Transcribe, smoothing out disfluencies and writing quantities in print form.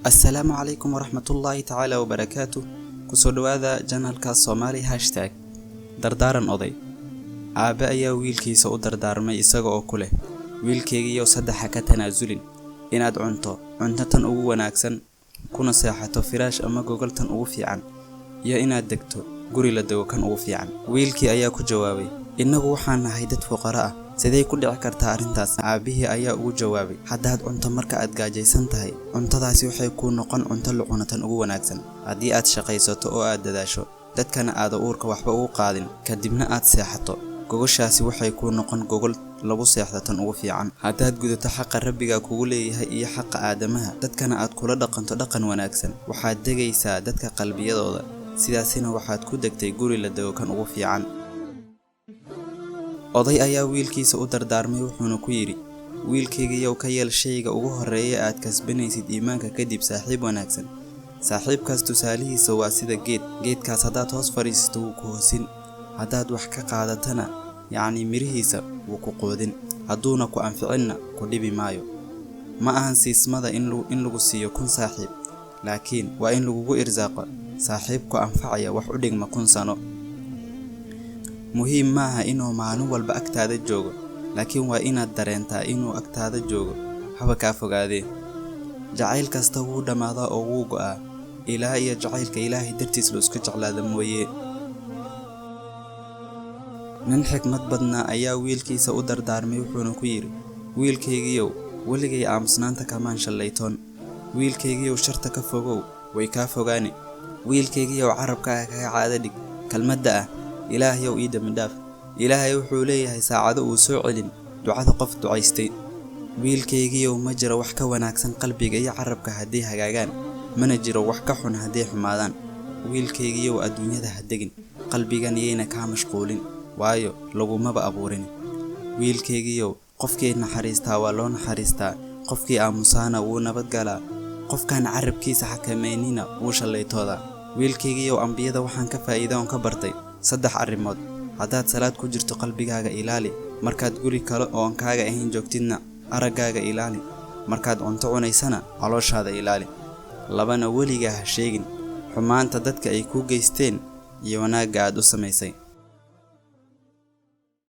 Assalaamu calaykum waraxmatullaahi tacaala wabarakaatu. Kusoo dhowaada channelka Soomaali hashtag. Dardaaran oday. Aabe ayaa wiilkiisa u dardaarmay isaga oo ku leh: "Wiilkaygiiyow, saddexa ka tanaasulin: inaad cunto cunto tan ugu wanaagsan, kuna seexato firaash ama gogol tan ugu fiican, iyo inaad degto guri la dego kan ugu fiican." Wiilkii ayaa ku jawaabay: "Innagu waxaan nahay dad fuqaro ah, sidee ku dhici kartaa arrintaas?" Aabbihii ayaa ugu jawaabay: "Haddaad cunto marka aad gaajaysan tahay, cuntadaasi waxay kuu noqon cunto la cuno tan ugu wanaagsan. Haddii aad shaqaysato oo aad dadaasho, dadkana aada uurka waxba ugu qaadin, kadibna aad seexato, gogoshaasi waxay kuu noqon gogol lagu seexdo tan ugu fiican. Haddaad gudato xaqa Rabbiga kugu leeyahay iyo xaqa aadamaha, dadkana aad kula dhaqanto dhaqan wanaagsan, waxaad degaysaa dadka qalbiyadooda, sidaasina waxaad ku degtay guri la dego kan ugu fiican." Oday ayaa wiilkiisa u dardaarmay, wuxuuna ku yidhi: "Wiilkaygiiyow, ka yeel shayga ugu horreeya aad kasbanaysid iimaanka kadib saaxiib wanaagsan. Saaxiibkaas tusaalihiisa waa sida geed. Geedkaas haddaad hoos fadhiisato, wuu ku hoosin; haddaad wax ka qaadatana, yacni mirihiisa, wuu ku quudin. Hadduuna ku anficinna, ku dhibi maayo. Ma ahan siismada in lagu siiyo 1000 saaxiib, laakiin waa in lagugu irsaaqo saaxiib ku anfacaya wax u dhigma 1000 sano. Muhiim maaha inuu maalin walba agtaada joogo, laakiin waa inaad dareentaa inuu agtaada joogo, haba kaa fogaadee. Jacayl kasta wuu dhammaadaa oo wuu go'aa, ilaa iyo jacaylka Ilaahay dartiis la isku jeclaada mooye." Nin xikmad badnaa ayaa wiilkiisa u dardaarmay, wuxuuna ku yidhi: "Wiilkaygiiyow, weligay aamusnaanta kamaan shallaytoon. Wiilkaygiiyow, sharta ka fogow, way kaa fogaane. Wiilkaygiiyow, carabkaaga kaga caado dhig kelmadda ah: 'Ilaahyow, ii dembi dhaaf.' Ilaahay wuxuu leeyahay saacado uu soo celin ducada qof ducaystay. Wiilkaygiiyow, ma jiro wax ka wanaagsan qalbiga iyo carabka hadday hagaagaan, mana jiro wax ka xun hadday xumaadaan. Wiilkaygiiyow, adduunyada ha degin, qalbigan yayna kaa mashquulin, waayo lagumaba abuurin. Wiilkaygiiyow, qofkii naxariistaa waa loo naxariistaa, qofkii aamusaana wuu nabadgalaa, qofkaan carabkiisa xakameynina wuu shallaytoodaa. Wiilkaygiiyow, ambiyada waxaan ka faa'iida oon ka bartay saddex arrimood: haddaad salaad ku jirto, qalbigaaga ilaali; markaad guri kale oo aan kaaga ahayn joogtidna, araggaaga ilaali; markaad cunto cunaysana, calooshaada ilaali. Labana weligaa ha sheegin: xumaanta dadka ay kuu geysteen iyo wanaagga aad u samaysay."